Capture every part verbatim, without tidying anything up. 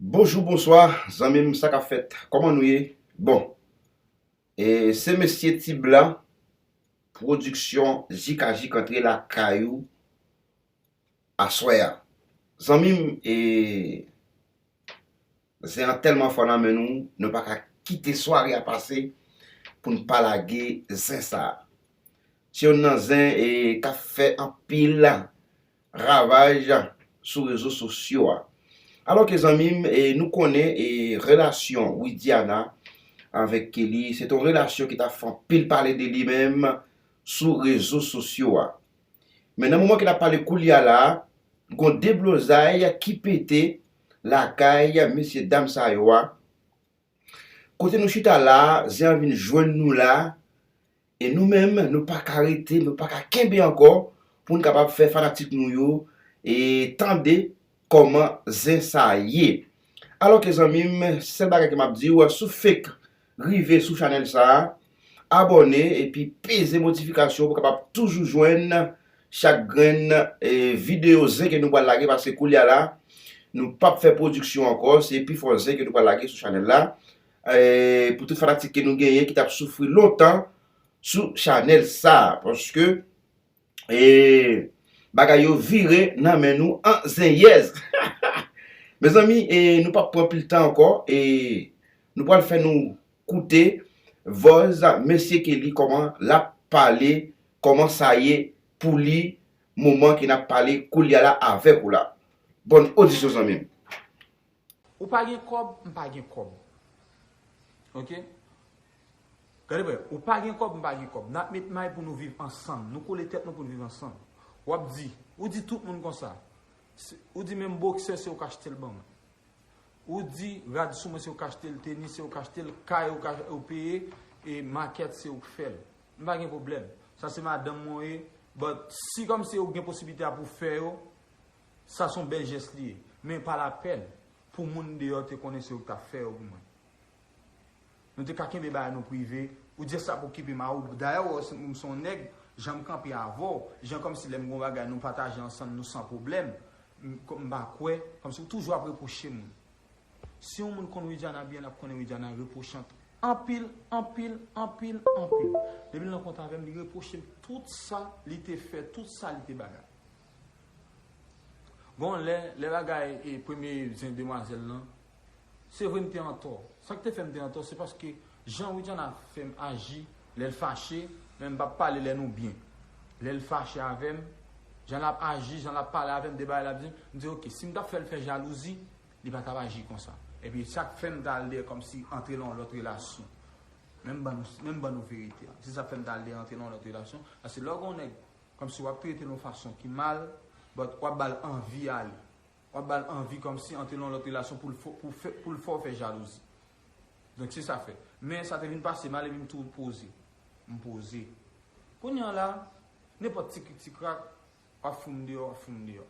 Bonjou, bonswa, zanmi m, sa k ap fèt? Kòman nou ye? Bon, e se mesye Ti Blan, pwodiksyon Jikajik antre lakay ou aswè a. Zanmi m, e zen an tèlman fò nan men nou, nou pa ka kite sware a pase pou n pa lage zen sa a. Se youn nan zen e k ap fè anpil ravaj sou rezo sosyo a. Alò ke zanmi m, e nou konnen e relasyon Widiana avèk Kelly, se t on relasyon ki t ap fè anpil pale de li menm sou rezo sosyo a. Men nan moman ke n ap pale koulye a la a, gon deblozay ki pete lakay mesye dam sa yo a. Kote nou chita la a, zen an vin jwenn nou la, e nou menm, nou pa ka rete, nou pa ka kenbe ankò pou n kapab fè fanatik nou yo e tande kòman zen sa ye. Alò ke zanmi m, sèl bagay ke m ap di w, si w fenk rive sou chanèl sa a, abòne epi peze notifikasyon pou w kapab toujou jwenn chak grenn e videyo zen ke nou pral lage, paske koulye a la, nou p ap fè pwodiksyon ankò, se pi fò zen ke nou pral lage sou chanèl la. E pou tout fanatik ke nou genyen ki t ap soufri lontan sou chanèl sa a, paske e bagay yo vire nan men nou an zenyèz. Mezanmi, e nou p ap pran pil tan ankò, e nou pral fè nou koute vòz mesye Kelly, kòman l ap pale, kòman sa ye pou li, moman ke n ap pale koulye a la avèk ou la. Bòn odisyon, zanmi m. Ou pa gen kòb, m pa gen kòb. Oke? Gade byen, ou pa gen kòb, m pa gen kòb. N ap met may pou nou viv ansanm. Nou kole tèt nou pou n viv ansanm. W ap di, ou di tout moun konsa. Se- Ou di menm boksè se ou k achte l ban mwen. Ou di rad sou mwen se ou k achte l, tenis se ou k achte l, kay ou ka ou peye, e makèt se ou k fè l. M pa gen pwoblèm. Sa se madanm mwen ye. But si kòmsi ou gen posiblite a pou fè yo, sa se yon bèl jès li ye. Men pa lapèn pou moun deyò te konnen se ou k t ap fè yo pou mwen. Nou te ka kenbe bagay nou prive. Ou di sa pou okipe mari w. Dayè, w wè, m se yon nèg, jan m kanpe avè w, jan kòmsi lè m gen yon bagay nou pataje ansanm, nou san pwoblèm. M, m pa kwè, kòmsi ou toujou ap repwoche moun. Si yon moun konn Widiana byen, l ap konnen Widiana repwochant anpil, anpil, anpil, anpil. Depi l nan kont avè m, li repwoche m tout sa li te fè, tout sa li te bagay. Bon, lè, lè bagay e premye zen demwazèl lan, se vre m te antò. Sa k te fè m te antò, se paske jan Widiana fè m aji, lè l fache, men m p ap pale lè nou byen. Lè l fache avè m, jan l ap aji, jan l ap pale avè m, de bagay l ap di, m di, oke, si m t ap fè l fè jalouzi, li pa t ap aji konsa. Epi sa k fè m t al dèyè kòmsi antre nan yon lòt relasyon. Men m ban nou, men m ban nou verite a. Se sa k fè m t al dèyè antre nan yon lòt relasyon. Paske lè w gen yon nèg, kòmsi w ap trete l yon fason ki mal, but w ap ba l anvi ale. W ap ba l anvi kòmsi antre nan yon lòt relasyon pou l fè, pou fè, pou l fè w fè jalouzi. Donk se sa fè. Men sa te vin pase mal epi m tou poze. M poze. Kounye a la, nenpòt ti krik ti krak, w ap fout m deyò, w ap fout m deyò.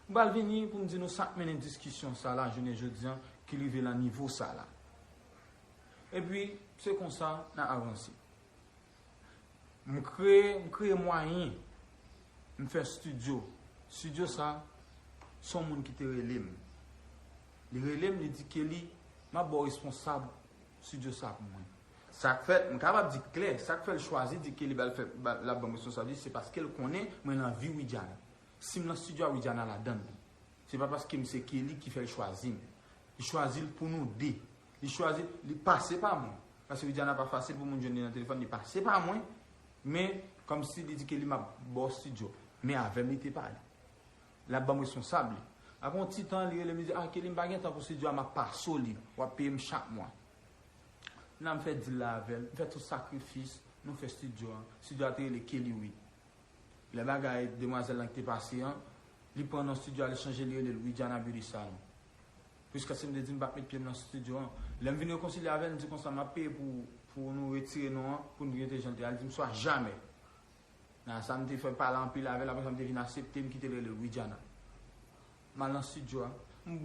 M pral vini pou m di nou sa k mennen diskisyon sa la, jounen jodi a, ki rive nan nivo sa la. Epi, se konsa n a avanse. M kreye, m kreye mwayen, m fè estidyo. Estidyo sa, se yon moun ki te rele m. Li rele m, li di, Kelly, m ap ba w responsab estidyo sa pou mwen. Sa k fè, m kapab di klè, sa k fè l chwazi di Kelly ba l fè, ba, l ap ban m responsab li, se paske l konnen mwen nan vi Widiana. Si m nan estidyo a, Widiana ladan l. Se pa paske m se Kelly ki fè l chwazi m. Li chwazi l pou nou de. Li chwazi, li pase pa mwen. Paske Widiana pa fasil pou moun jwenn li nan telefòn, li pase pa mwen. Men, kòmsi li di Kelly m ap ba w estidyo. Men avè m li te pale. L ap ban m responsab li. Apre yon ti tan, li rele m, li di, ah, Kelly, m pa gen tan pou estidyo a, m ap pase w li. W ap peye m chak mwa. Nan m fè deal la avè l, m fè tout sakrifis, nou fè estidyo a. Estidyo a te rele Kelly Wid. Lè bagay demwazèl lan ki te pase an, li pran non estidyo a, li chanje, li rele l Widiana Beauty Salon. Jiskaske m te di m p ap met pye m nan estidyo an. Lè m vin rekonsilye avè l, m di konsa, m ap peye pou, pou nou retire non an, pou n rete jan l te a. Li di m swa jamè. Nan sa m te fè pale anpil avè l, apre sa m te vin aksepte, m kite l rele l Widiana. M al nan estidyo a. M,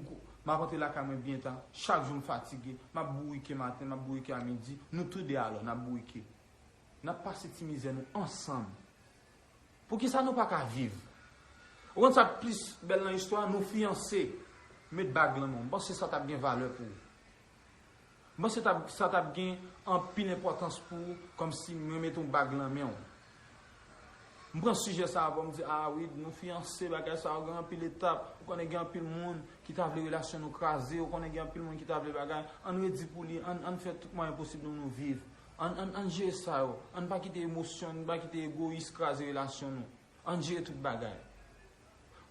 m ap antre lakay mwen byen ta. Chak jou m fatige. M ap bourike maten, m ap bourike a midi. Nou tou de alò, n ap bourike. N ap pase ti mizè nou ansanm. Poukisa nou pa ka viv? Ou konn sa k plis bèl nan istwa a? Nou fiyanse. Met bag lan men w. M panse sa t ap gen valè pou ou. M panse t ap, sa t ap gen anpil enpòtans pou ou, kòmsi mwen mete yon bag lan men w. M pran sijè sa a, bon, m di, a wi, nou fiyanse, bagay sa yo gen anpil etap. Ou konnen gen anpil moun ki ta vle relasyon nou kraze, ou konnen gen anpil moun ki ta vle bagay. Ann redi pou li, ann, ann fè tout mwayen posib nou, nou viv. Ann, ann, ann jere sa yo. Ann pa kite emosyon, ann pa kite egoyis kraze relasyon nou. Ann jere tout bagay.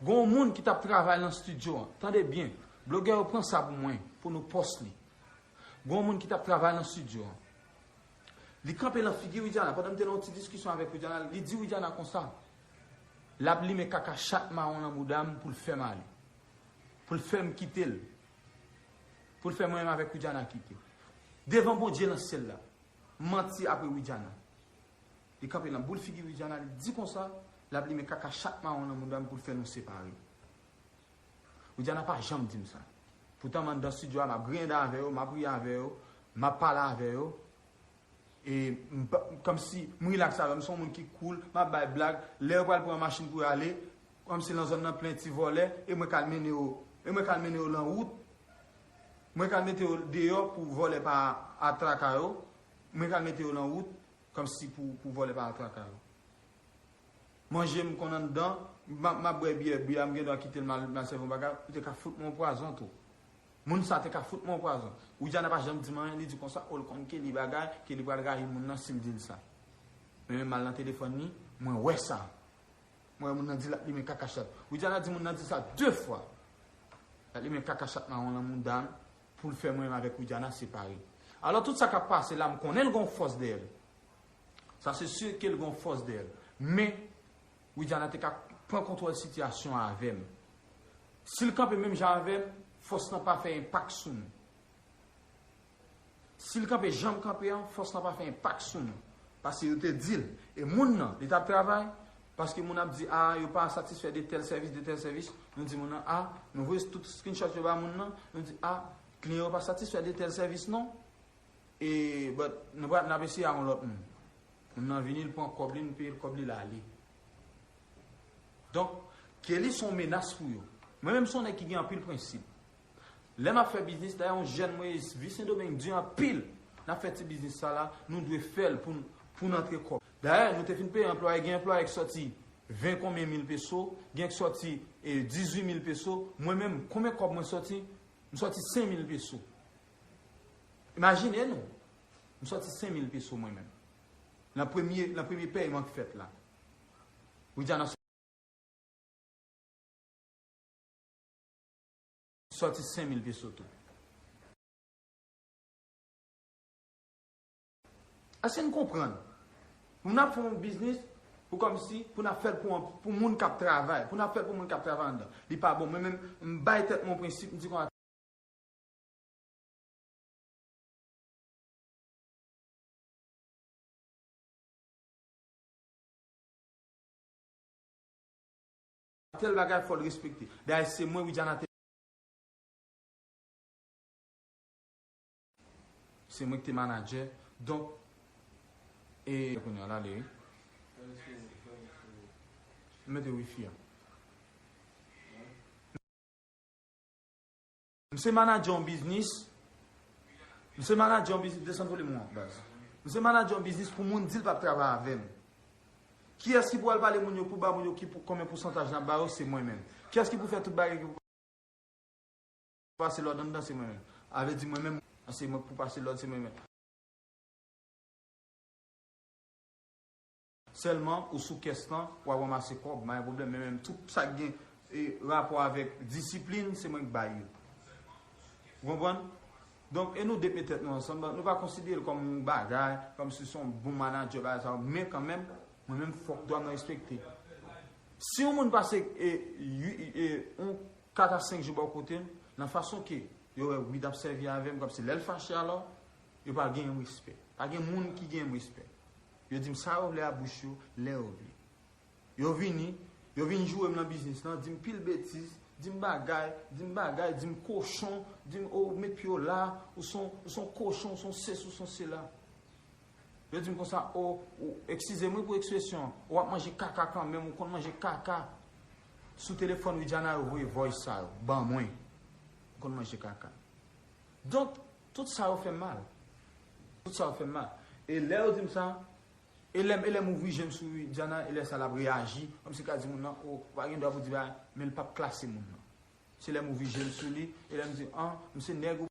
Gon moun ki t ap travay nan estidyo an. Tande byen. Blogè yo pran sa pou mwen, pou nou pòs li. Gon moun ki t ap travay nan estidyo an. Li kanpe nan figi Widiana. Pandan m te nan yon ti diskisyon avèk Widiana, li di Widiana konsa, l ap limen kaka chat mawon nan mouda m pou l fè m ale. Pou l fè m kite l. Pou l fè mwen menm avèk Widiana kite. Devan Bondye nan syèl la. Manti apre Widiana. Li kanpe nan boul figi Widiana, li di konsa, l ap limen kaka chat mawon nan mouda m pou l fè nou separe. Widiana pa janm di m sa. Poutan m anndan estidyo a, m ap griyen dan avè yo, m ap ri avè yo, m ap pale avè yo. E m pa, kòmsi m rilaks avè yo, m se yon moun ki cool, m ap bay blag. Lè yo pral pran machin pou yo ale, kòmsi nan zòn nan plen ti vòlè, e mwen k al mennen yo, e mwen k al mennen yo nan wout. Mwen k al mete yo deyò pou vòlè pa atraka yo. Mwen k al mete yo nan wout, kòmsi pou, pou vòlè pa atraka yo. Manje m konn anndan, m ap, m ap bwè byè, byè a m gen dwa kite l m al, m al sèvi yon bagay, ou te ka fout mwen yon pwazon tou. Moun sa te ka fout mwen yon pwazon. Widiana pa janm di m anyen, li di konsa, o, l konn ke li bagay, ke li pral rayi moun nan si m di l sa. Men menm m al nan telefòn li, mwen wè sa. Mwen wè moun nan di l ap limen kaka chat. Widiana di moun nan di sa de fwa. L ap limen kaka chat mawon nan mouda m pou l fè mwen menm avèk Widiana separe. Alò, tout sa k ap pase la, m konnen l gon fòs dèyè l. Sa se si ke l gon fòs dèyè l. Men, Widiana te ka pran kontwòl sitiyasyon an avè m. Si l kanpe menm jan avè m, fòs lan pa fè enpak sou nou. Si l kanpe jan m kanpe an, fòs lan pa fè enpak sou nou. Paske yo te di l. E moun nan, li t ap travay, paske moun ap di, a, yo pa satisfè de tèl sèvis, de tèl sèvis. Nou di moun nan, a, nou voye tout screenshot yo ba moun nan, nou di, a, kliyan yo pa satisfè de tèl sèvis non. E, but, nou pa, n ap eseye ak yon lòt moun. Moun nan vini, l pran kòb li, nou peye l kòb li, l ale. Donk, Kelly se yon menas pou yo. Mwen menm se yon nèg ki gen anpil prensip. Lè m ap fè biznis, dayè yon jèn mwen ye, vi Sendomeng di anpil. N ap fè ti biznis sa la, nou dwe fè l pou n, pou n antre kòb. Dayè, nou te fin peye anplwaye, gen anplwaye ki sòti ven konbyen mil peso, gen ki sòti, e, dizuit mil peso. Mwen menm, konbyen kòb mwen sòti? M sòti senk mil peso. Imajine nou, m sòti senk mil peso mwen menm. Nan premye, nan premye pèyman k fèt la. Widiana sòti senk mil peso tou. Èske n konprann? Pou n ap fè yon biznis, pou kòmsi, pou n ap fè l pou, pou moun k ap travay, pou n ap fè l pou moun k ap travay anndan. Li pa bon. Mwen menm, m bay tèt mwen yon prensip, m di konsa, tèl bagay fò l respekte. Dayè, se mwen, Widiana, te, se mwen ki te manadjè. Donk, e, kounye a, l ale, wi. M mete wifi a. M se manadjè yon biznis. M se manadjè yon biznis. Desann volim ou an, baz. M se manadjè yon biznis pou moun di l p ap travay avè m. Kiyès ki pou al pale moun yo pou ba moun yo ki pou, konbyen pousantaj n ap ba yo? Se mwen menm. Kiyès ki pou fè tout bagay ki pou pase lòd anndan? Se mwen menm. A vle di mwen menm, se mwen k pou pase lòd, se mwen menm. Sèlman, ou sou kès lan, w ap ranmase kòb, pa gen pwoblèm, men menm tout sa k gen, e, rapò avèk disiplin, se mwen k bay yo. Ou konprann? Donk, e nou de k met tèt nou ansanm, nou pa konsidere l kòm yon bagay, kòmsi se yon bon manadjè, bagay sa yo, men kanmenm, mwen menm, fòk dwa m nan respekte. Si yon moun pase, e, ui-, e, yon kat a senk jou bò kote m, nan fason ke yo wè Wid ap sèvi avè m, kòmsi lè l fache alò, yo pa genyen m respè. Pa gen moun ki genyen m respè. Yo di m sa yo vle a bouch yo, lè yo vle. Yo vini, yo vin joure m nan biznis lan, di m pil betiz, di m bagay, di m bagay, di m kochon, di m, o, ou met pye w la, ou se yon, ou se yon kochon, ou se yon sesi, ou se yon sela. Yo di m konsa, o, o, eskize m wi pou ekspresyon an, w ap manje kaka kanmenm, ou konn manje kaka. Sou telefòn Widiana yo voye voice sa yo ban mwen. konn manje kaka. Donk, tout sa yo fè m mal. Tout sa yo fè m mal. E lè yo di m sa, e lè, e lè m ouvri je m sou Widiana, e lè sa l ap reyaji, kòmsi ka di moun nan, o, ou pa gen dwa pou di bagay, men l p ap klase moun nan. Se lè m ouvri je m sou li, e lè m di, an, m se nèg ou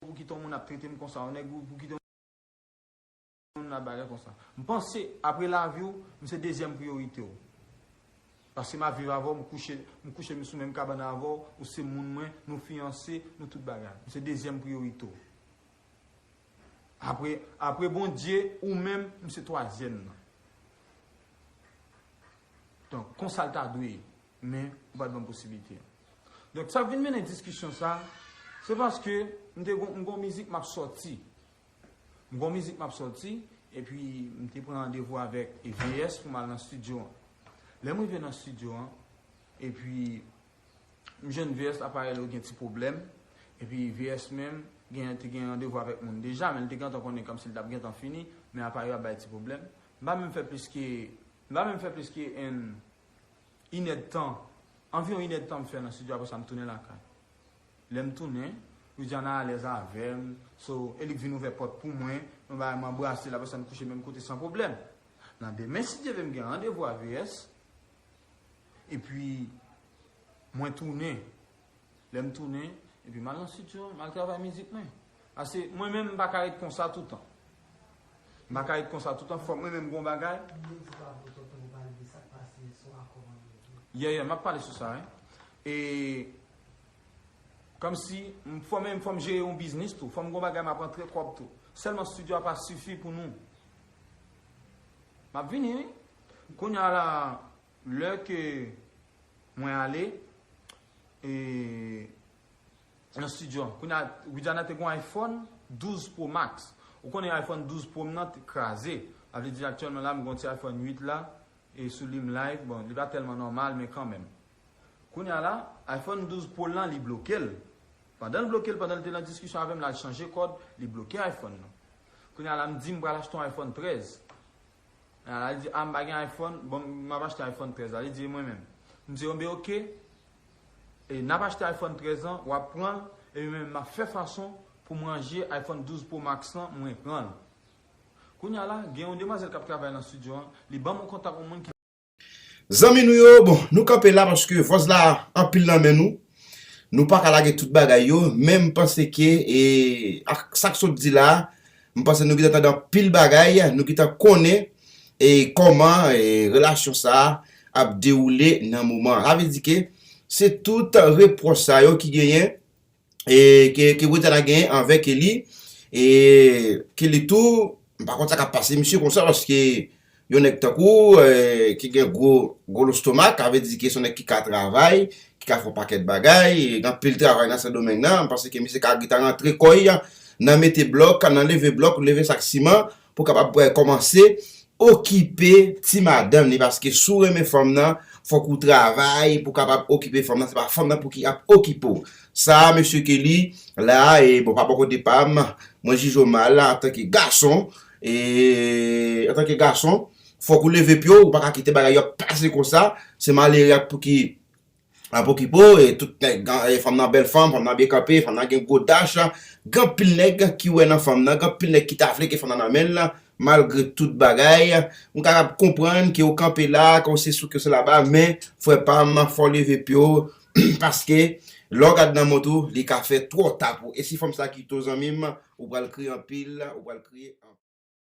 pou kite yon moun ap trete m konsa, yon nèg ou pou kite yon moun ap bagay konsa. M panse, apre lavi w, m se dezyèm priyorite w. Paske m ap viv avè w, m kouche, m kouche m sou menm kabann avè w, ou se moun mwen, nou fiyanse, nou tout bagay. M se dezyèm priyorite w. Apre, apre Bondye, ou menm, m se twazyèm nan. Donk, konsa l ta dwe ye. Men, ou pa t ban m posiblite an. Donk, sa vin mennen diskisyon sa, se paske m te gon, m gon mizik m ap sòti. M gon mizik m ap sòti, epi m te pran randevou avèk V S pou m al nan estidyo an. Lè m rive nan estidyo an, epi m jwenn V S, aparèy li yo gen ti pwoblèm, epi V S menm gen, te gen randevou avèk moun deja, men li te gentan konnen kòmsi li t ap gentan fini, men aparèy yo ap bay ti pwoblèm. M pa menm fè plis ke, m pa menm fè plis ke en, inèdtan, anviwon inèdtan m fè nan estidyo, apre sa m tounen lakay. Lè m tounen, Widiana alèz avè m, so, e li k vin ouvè pòt pou mwen, nou bagay m anbrase l, apre sa m kouche menm kote san pwoblèm. Nan demen, si Dye vle, m gen randevou a V S, epi mwen tounen. Lè m tounen, epi m al nan estidyo, m al travay mizik mwen. Paske mwen menm, m pa ka ret konsa toutan. M pa ka ret konsa toutan, fòk mwen menm gon bagay. Yeah, yeah, m ap pale sou sa, wi. E kòmsi, m, fò m, fò m jere yon biznis tou. Fò m gon bagay m ap rantre kòb tou. Sèlman estidyo a pa sifi pou nou. M ap vini, wi. Kounye a la, lè ke mwen ale, e, nan estidyo an. Kounye a, Widiana te gon iPhone douz Pro Max. Ou konnen iPhone douz Pro m nan te kraze. Sa vle di aktyèlman la, m gon ti iPhone uit la, e sou li m live. Bon, li pa tèlman nòmal, men kanmenm. Kounye a la, iPhone douz Pro lan, li bloke l. Pandan l bloke l, pandan l te nan diskisyon avè m, l al chanje kòd, li bloke iPhone nan. Kounye a la, m di m pral achte yon iPhone trèz. A, li di, a, m pa gen iPhone, bon, m ap achte iPhone trèz la. Li di, e mwen menm? M di, enben, oke. E n ap achte iPhone trèz lan, w ap pran l, epi mwen menm, m ap fè fason pou m ranje iPhone douz Pro Max lan, mwen pran l. Kounye a la, gen yon demwazèl k ap travay nan estidyo an, li ban m yon kontak yon moun ki Zanmi nou yo, bon, nou kanpe la paske vòz la anpil nan men nou. Nou pa ka lage tout bagay yo, men m panse ke, e, ak sa k sot di la, m panse nou gentan tande anpil bagay, nou gentan konnen, e, kòman, e, relasyon sa a ap dewoule nan moman an. Sa vle di ke se tout repwòch sa yo ki genyen, e, ke, ke Widiana genyen anvè Kelly, e, Kelly tou, m pa konn sa k ap pase misye konsa, paske yon nèg tankou, e, ki gen gwo, gwo lestomak, sa vle di ke se yon nèg ki ka travay, ki ka fè yon pakèt bagay, e, gen anpil travay nan Sendomeng nan, m panse ke misye ka gentan rantre kò l nan mete blòk, nan leve blòk, leve sak siman, pou kapab, e, kòmanse okipe ti madanm li, paske si w renmen fanm nan, fòk ou travay pou kapab okipe fanm nan, se pa fanm nan pou ki ap okipe w. Sa, mesye Kelly, la, e bon, pa bò kote pa m, mwen jije w mal, antanke gason, e antanke gason, fòk ou leve pye w, ou pa ka kite bagay yo ap pase konsa, se malere ap pou ki ap okipe w, e tout nèg, e fanm nan bèl fanm, fanm nan byen kanpe, fanm nan gen gwo dach, gen anpil nèg ki wè nan fanm nan, gen anpil nèg ki ta vle ke fanm nan nan men l, malgre tout bagay, m kapab konprann ke w kanpe la, ke w se sou, ke w se laba, men, frè pa m, fò w leve pye w, paske, lè w gad nan mont ou, li ka fè twò ta pou w. E si fanm sa kite w, zanmi m, ou pral kriye anpil, ou pral kriye anpil.